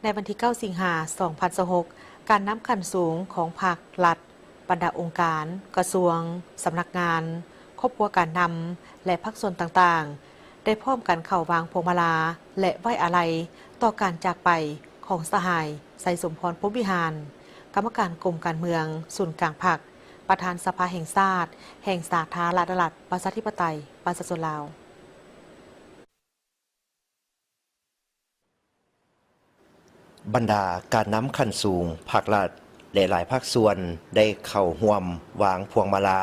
ໃນວັນທີເກົ້າ ສິງຫາ ສອງພັນຊາວຫົກ, ການນຳຂັ້ນສູງຂອງພັກ, ລັດ, ບັນດາອົງການ, ກະຊວງ, ສຳນັກງານ, ຄອບຄົວການນຳ ແລະ ພາກສ່ວນຕ່າງໆ ໄດ້ພ້ອມກັນເຂົ້າວາງພວງມາລາ ແລະ ໄວ້ອາໄລຕໍ່ການຈາກໄປຂອງສະຫາຍ ໄຊສົມພອນ ພົມວິຫານ, ກຳມະການກົມການເມືອງສູນກາງພັກ, ປະທານສະພາແຫ່ງຊາດ ແຫ່ງສາທາລະນະລັດ ປະຊາທິປະໄຕ ປະຊາຊົນລາວ. ບັນດາການນຳຂັ້ນສູງ, ພາກລັດ ແລະ ຫຼາຍພາກສ່ວນໄດ້ເຂົ້າຮ່ວມວາງພວງມາລາ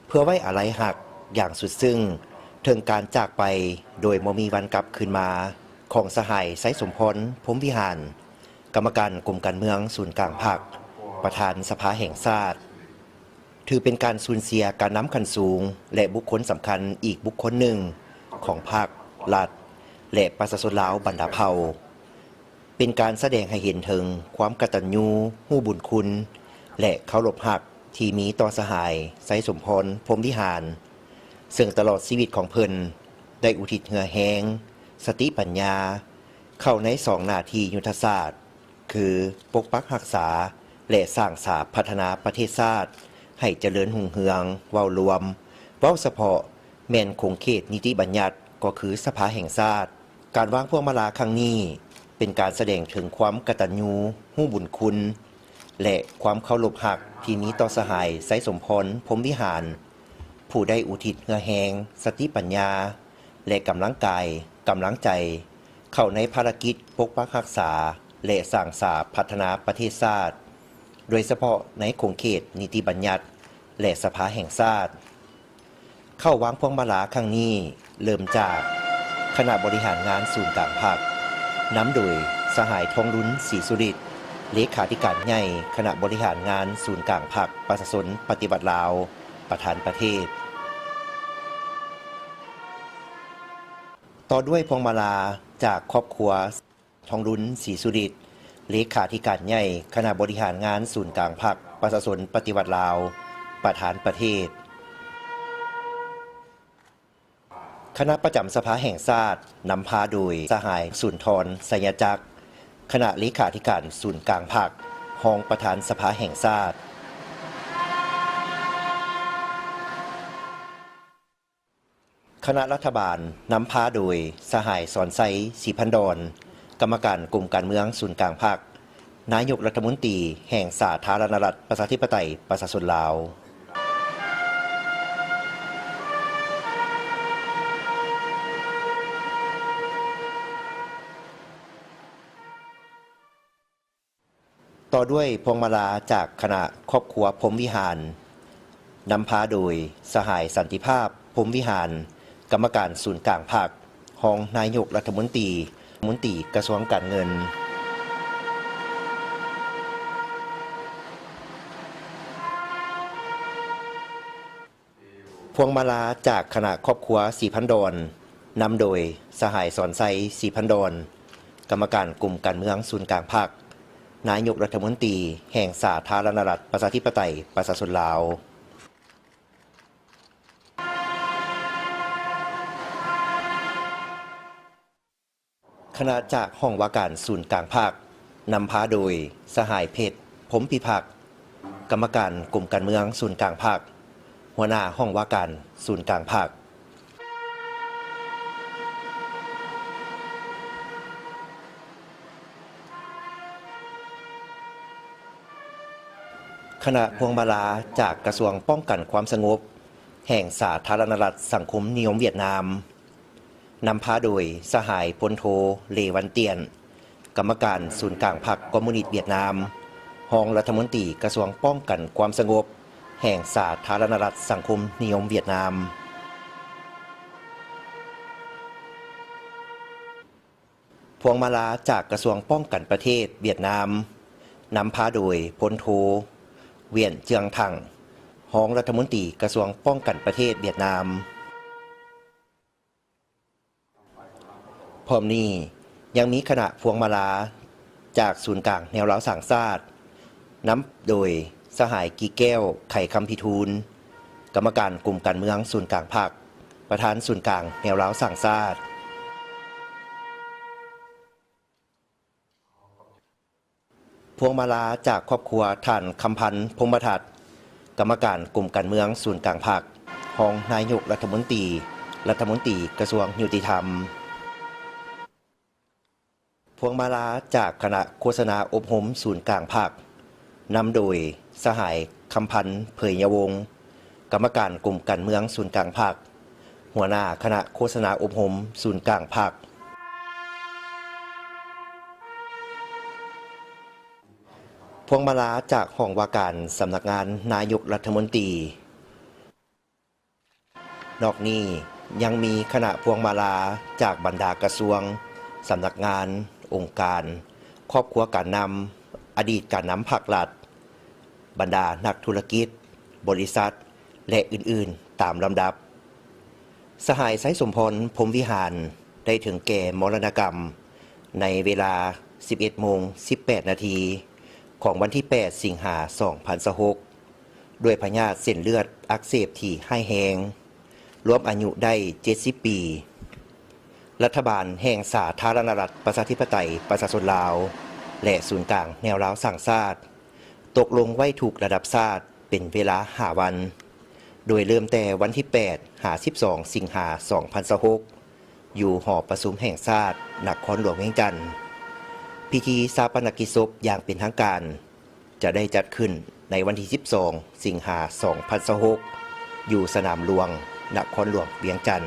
ເພື່ອໄວ້ອາໄລຮັກຢ່າງສຸດຊຶ້ງ ເຖິງການຈາກໄປໂດຍບໍ່ມີວັນກັບຄືນມາຂອງສະຫາຍ ໄຊສົມພອນ ພົມວິຫານ, ກຳມະການກົມການເມືອງສູນກາງພັກ, ປະທານສະພາແຫ່ງຊາດ. ຖືເປັນການສູນເສຍການນຳຂັ້ນສູງ ແລະ ບຸກຄົນສຳຄັນອີກບຸກຄົນໜຶ່ງຂອງພັກ, ລັດ ແລະ ປະຊາຊົນລາວບັນດາເຜົ່າ. ເປັນການສະແດງໃຫ້ເຫັນເຖິງຄວາມກະຕັນຍູຮູ້ບຸນຄຸນ ແລະ ເຄົາລົບຮັກທີ່ມີຕໍ່ສະຫາຍ ໄຊສົມພອນ ພົມວິຫານ, ເຊິ່ງຕະຫຼອດຊີວິດຂອງເພິ່ນໄດ້ອຸທິດເຫື່ອແຮງ, ສະຕິປັນຍາ ເຂົ້າໃນສອງໜ້າທີ່ຍຸດທະສາດ ຄື ປົກປັກຮັກສາ ແລະ ສ້າງສາພັດທະນາປະເທດຊາດໃຫ້ຈະເລີນຮຸ່ງເຮືອງ. ເວົ້າລວມ, ເວົ້າສະເພາະແມ່ນຂົງເຂດນິຕິບັນຍັດ ກໍຄືສະພາແຫ່ງຊາດ. ການວາງພວງມາລາຄັ້ງນີ້ ເປັນການສະແດງເຖິງຄວາມກະຕັນຍູຮູ້ບຸນຄຸນ ແລະ ຄວາມເຄົາລົບຮັກທີ່ມີຕໍ່ສະຫາຍ ໄຊສົມພອນ ພົມວິຫານ, ຜູ້ໄດ້ອຸທິດເຫື່ອແຮງ, ສະຕິປັນຍາ ແລະ ກຳລັງກາຍ, ກຳລັງໃຈ ເຂົ້າໃນພາລະກິດປົກປັກຮັກສາ ແລະ ສ້າງສາພັດທະນາປະເທດຊາດ, ໂດຍສະເພາະໃນຂົງເຂດນິຕິບັນຍັດ ແລະ ສະພາແຫ່ງຊາດ. ເຂົ້າວາງພວງມາລາຄັ້ງນີ້ ເລີ່ມຈາກຄະນະບໍລິຫານງານສູນກາງພັກ, ນຳໂດຍສະຫາຍ ທອງລຸນ ສີສຸລິດ, ເລຂາທິການໃຫຍ່ຄະນະບໍລິຫານງານສູນກາງພັກປະຊາຊົນປະຕິວັດລາວ, ປະທານປະເທດ. ຕໍ່ດ້ວຍພວງມາລາຈາກຄອບຄົວ ທອງລຸນ ສີສຸລິດ, ເລຂາທິການໃຫຍ່ຄະນະບໍລິຫານງານສູນກາງພັກປະຊາຊົນປະຕິວັດລາວ, ປະທານປະເທດ. ຄະນະປະຈຳສະພາແຫ່ງຊາດ ນຳພາໂດຍສະຫາຍ ສຸນທອນ ໄຊຍະຈັກ, ຄະນະເລຂາທິການສູນກາງພັກ, ຮອງປະທານສະພາແຫ່ງຊາດ. ຄະນະລັດຖະບານ ນຳພາໂດຍສະຫາຍ ສອນໄຊ ສີພັນດອນ, ກຳມະການກົມການເມືອງສູນກາງພັກ, ນາຍົກລັດຖະມົນຕີແຫ່ງສາທາລະນະລັດ ປະຊາທິປະໄຕ ປະຊາຊົນລາວ. ຕໍ່ດ້ວຍພວງມາລາຈາກຄະນະຄອບຄົວ ພົມວິຫານ, ນຳພາໂດຍສະຫາຍ ສັນຕິພາບ ພົມວິຫານ, ກຳມະການສູນກາງພັກ, ຮອງນາຍົກລັດຖະມົນຕີ, ມົນຕີກະຊວງການເງິນ. ພວງມາລາຈາກຄະນະຄອບຄົວ ສີພັນດອນ, ນຳໂດຍສະຫາຍ ສອນໄຊ ສີພັນດອນ, ກຳມະການກົມການເມືອງສູນກາງພັກ, ນາຍົກລັດຖະມົນຕີແຫ່ງສາທາລະນະລັດ ປະຊາທິປະໄຕ ປະຊາຊົນລາວ. ຄະນະຈາກຫ້ອງວ່າການສູນກາງພັກ, ນຳພາໂດຍສະຫາຍ ເພັດ ພົມພິພັກ, ກຳມະການກົມການເມືອງສູນກາງພັກ, ຫົວໜ້າຫ້ອງວ່າການສູນກາງພັກ. ຄະນະພວງມາລາຈາກກະຊວງປ້ອງກັນຄວາມສະຫງົບແຫ່ງສາທາລະນະລັດສັງຄົມນິຍົມຫວຽດນາມ, ນຳພາໂດຍສະຫາຍ ພົນໂທ ເລວັນຕຽນ, ກຳມະການສູນກາງພັກຄອມມູນິດຫວຽດນາມ, ຮອງລັດຖະມົນຕີກະຊວງປ້ອງກັນຄວາມສະຫງົບແຫ່ງສາທາລະນະລັດສັງຄົມນິຍົມຫວຽດນາມ. ພວງມາລາຈາກກະຊວງປ້ອງກັນປະເທດຫວຽດນາມ, ນຳພາໂດຍ ພົນໂທ ຫວຽນ ເຈືອງທັງ, ຮອງລັດຖະມົນຕີກະຊວງປ້ອງກັນປະເທດຫວຽດນາມ. ພ້ອມນີ້ຍັງມີຄະນະພວງມາລາຈາກສູນກາງແນວລາວສ້າງຊາດ, ນຳໂດຍສະຫາຍ ກີແກ້ວ ໄຂຄຳພິທູນ, ກຳມະການກົມການເມືອງສູນກາງພັກ, ປະທານສູນກາງແນວລາວສ້າງຊາດ. ພວງມາລາຈາກຄອບຄົວທ່ານ ຄຳພັນ ພົມມະທັດ ກຳມະການກົມການເມືອງສູນກາງພັກ, ຮອງນາຍົກລັດຖະມົນຕີ, ລັດຖະມົນຕີກະຊວງຍຸຕິທຳ. ພວງມາລາຈາກຄະນະໂຄສະນາອົບຮົມສູນກາງພັກ, ນຳໂດຍສະຫາຍ ຄຳພັນ ເຜີຍຍະວົງ, ກຳມະການກົມການເມືອງສູນກາງພັກ, ຫົວໜ້າຄະນະໂຄສະນາອົບຮົມສູນກາງພັກ. ພວງມາລາຈາກຫ້ອງວ່າການສຳນັກງານນາຍົກລັດຖະມົນຕີ. ນອກນີ້ຍັງມີຄະນະພວງມາລາຈາກບັນດາກະຊວງ, ສຳນັກງານ, ອົງການ, ຄອບຄົວການນຳ, ອະດີດການນຳພັກລັດ, ບັນດານັກທຸລະກິດ, ບໍລິສັດ ແລະ ອື່ນໆ ຕາມລຳດັບ. ສະຫາຍ ໄຊສົມພອນ ພົມວິຫານ ໄດ້ເຖິງແກ່ມໍລະນະກຳໃນເວລາສິບເອັດໂມງສິບແປດນາທີ ຂອງວັນທີແປດ ສິງຫາ ສອງພັນຊາວຫົກ ດ້ວຍພະຍາດເສັ້ນເລືອດອັກເສບທີ່ຮ້າຍແຮງ, ລວມອາຍຸໄດ້ເຈັດສິບປີ. ລັດຖະບານແຫ່ງສາທາລະນະລັດ ປະຊາທິປະໄຕ ປະຊາຊົນລາວ ແລະ ສູນກາງແນວລາວສ້າງຊາດ ຕົກລົງໄວ້ທຸກລະດັບຊາດເປັນເວລາຫ້າວັນ, ໂດຍເລີ່ມແຕ່ວັນທີແປດ ຫາ ສິບສອງ ສິງຫາ ສອງພັນຊາວຫົກ ຢູ່ຫໍປະຊຸມແຫ່ງຊາດ ນະຄອນຫຼວງວຽງຈັນ. ພິທີຊາປະນະກິດສົບຢ່າງເປັນທາງການ ຈະໄດ້ຈັດຂຶ້ນໃນວັນທີສິບສອງ ສິງຫາ ສອງພັນຊາວຫົກ ຢູ່ສະໜາມຫຼວງ ນະຄອນຫຼວງວຽງຈັນ.